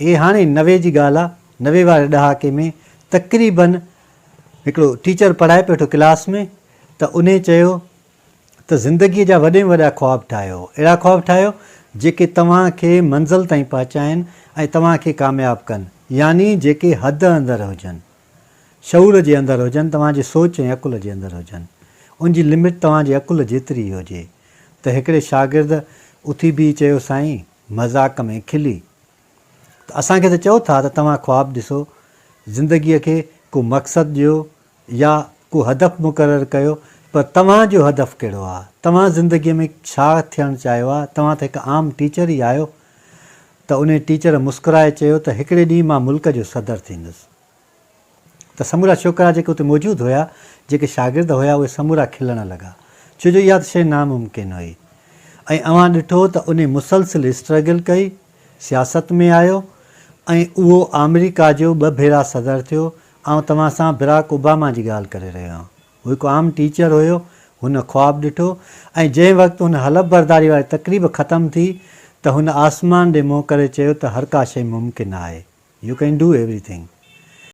هي هاڻي 90 جي ڳالهه آ، 90 واري ڏهاڪي ۾ تقريبن هڪڙو ٽيچر پڙهائي پيو ويٺو ڪلاس ۾ ته انهي چيو ته زندگيء جا وڏي ۾ وڏا خواب ٺاهيو، اهڙا خواب ٺاهيو جيڪي توهان کي منزل تائين پهچائين ۽ توهان کي ڪامياب ڪن، يعني جيڪي حد اندر هجن، شعور جي اندر هجن، توهان جي سوچ ۽ عقل جي اندر هجن، ان جي لمٽ توهان جي عقل جيتري ئي هجي. ته هڪڙي شاگرد اٿي بيهي چيو سائين! مذاق ۾ کلي ته اسان کي ته چئو ٿا ته توهان خواب ڏسو، زندگيء کي ڪو مقصد ڏيو يا ڪو هدف مقرر ڪيو پر توهان جو هدف ڪهڙو آ؟ توهان زندگيء ۾ ڇا ٿيڻ چاهيو آ؟ توهان ته هڪ عام ٽيچر ئي آهيو. ته انهي ٽيچر مسڪرائي چيو ته هڪڙي ڏينهن مان ملڪ جو صدر ٿيندس. ته سمورا ڇوڪرا جيڪي اتي موجود هيا، جيڪي شاگرد هيا اهي سمورا کلڻ لڳا. ڇو جو اها ته شيء ناممڪن هئي. ۽ اوهان ڏٺو ته انهي مسلسل اسٽرگل ڪئي، سياست ۾ آيو ۽ اهو آمريڪا جو ٻه ڀيرا صدر ٿيو آئون توهان سان براڪ اوباما جي ڳالهه ڪري رهيو آهيان. هو هڪ عام ٽيچر هيو. هن خواب ڏٺو ۽ جنهن وقت هن حلف برداري واري تقريب ختم ٿي ته هن آسمان ڏي منهن ڪري چيو ته هر ڪا شيء ممڪن آهي. You can do everything.